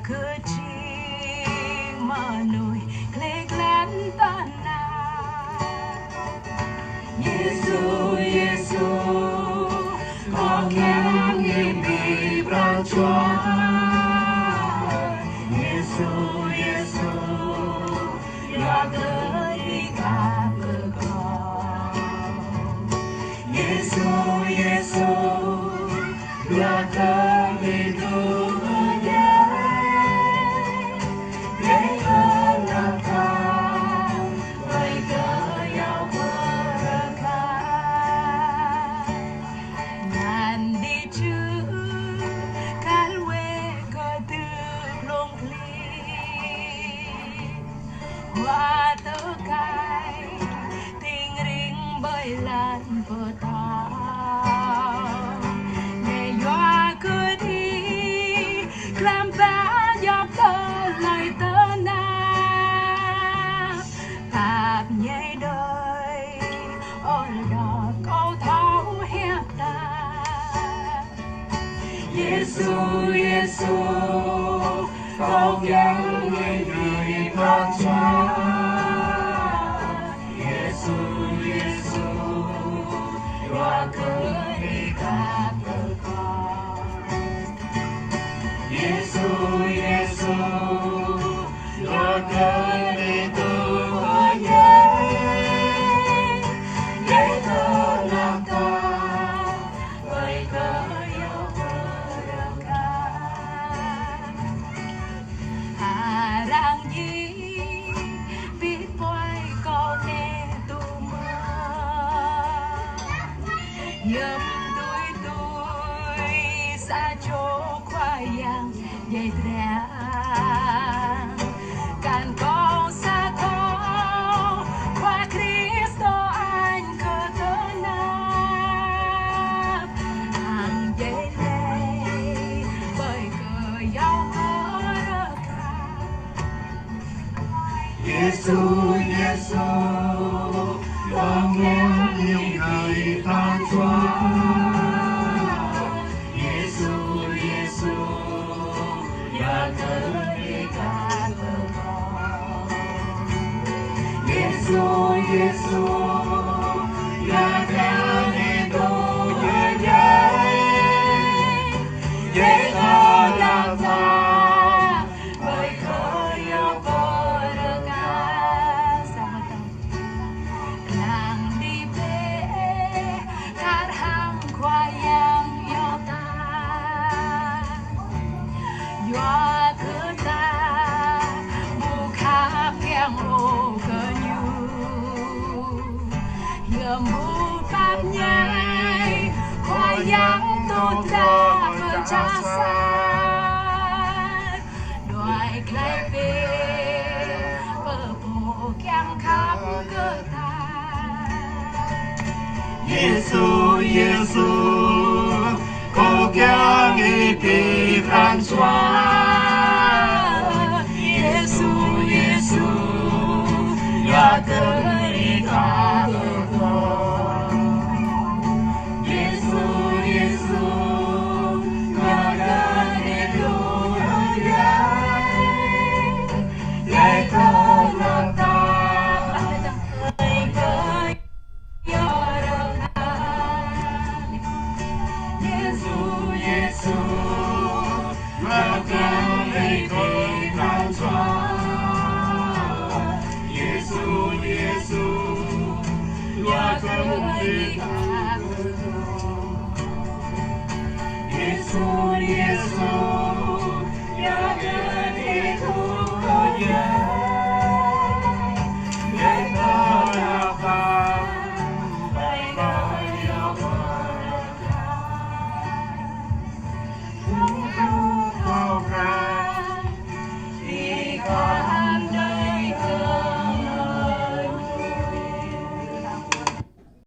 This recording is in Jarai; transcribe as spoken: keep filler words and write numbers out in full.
kơ jing mơnuih gleh glan tơnap. Yêsu, Yêsu, Kâo kiăng ngui abih pran jua. Yêsu, Yêsu, yua kơ Ih khăp kơ kâo. Yêsu, Yêsu, yua kơ Ih djru kơ djai, djai tơnap kâo, ƀơi kơyâo bơrơkah. Anăn đĭ čư̆ kar wĕ kơ tơlông klĭ. Hua tơkai ting ring ƀơi lŏn pơtâo. Anai yua kơ Ih, glăm ba djŏp tơlơi tơnap. Pap ñai đơi, ơi đah kâo thâo hiăp ta. Yêsu, Yêsu, Kâo kiăng ngui abih pran jua. Yêsu, Yêsu, yua kơ Ih khăp kơ kâo. Yêsu, Yêsu, yua kơ Ih djru kơ djai, djai tơnap kâo, ƀơi kơyâo bơrơkah. Arăng djik pĭt puai kâo anai tŭ mơ̆. Hiư̆m tui tui sa čô Khua Yang djai dram. Kăn kâo sa thâo Khua Krist dŏ añ kơ tơnap. Hăng djai anai ƀơi kơyâo bơrơkah. Yêsu, Yêsu, Kâo kiăng ngui abih pran jua. Yêsu, Yêsu, yua kơ Ih khăp kơ kâo. Yêsu, Yêsu, yua kơ Ih djru kơ djai, djai tơnap kâo, ƀơi kơyâo bơrơkah. Samơ̆ tơ̆ng. Năng đĭ bĕ kar hăng Khua Yang iâu ta. Yua kơ ta ƀu khăp kiăng ôh kơ Ñu. Hiư̆m ƀu pap ñai Khua Yang tŭ dra pơčah sat. Đuaĭ glaĭ bĕ pơ pô kiăng khăp kơ ta. Yêsu, Yêsu, Kâo kiăng ngui abih pran jua. Yêsu, Yêsu, yua kơ Ih khăp kơ kâo. Yêsu, Yêsu, yua kơ Ih djru kơ djai, djai tơnap kâo, ƀơi kơyâo bơrơkah. Yêsu, Yêsu, yua kơ Ih djru kơ kâo. Yêsu, Yêsu, yua kơ Ih khăp kơ kâo. Yêsu, Yêsu,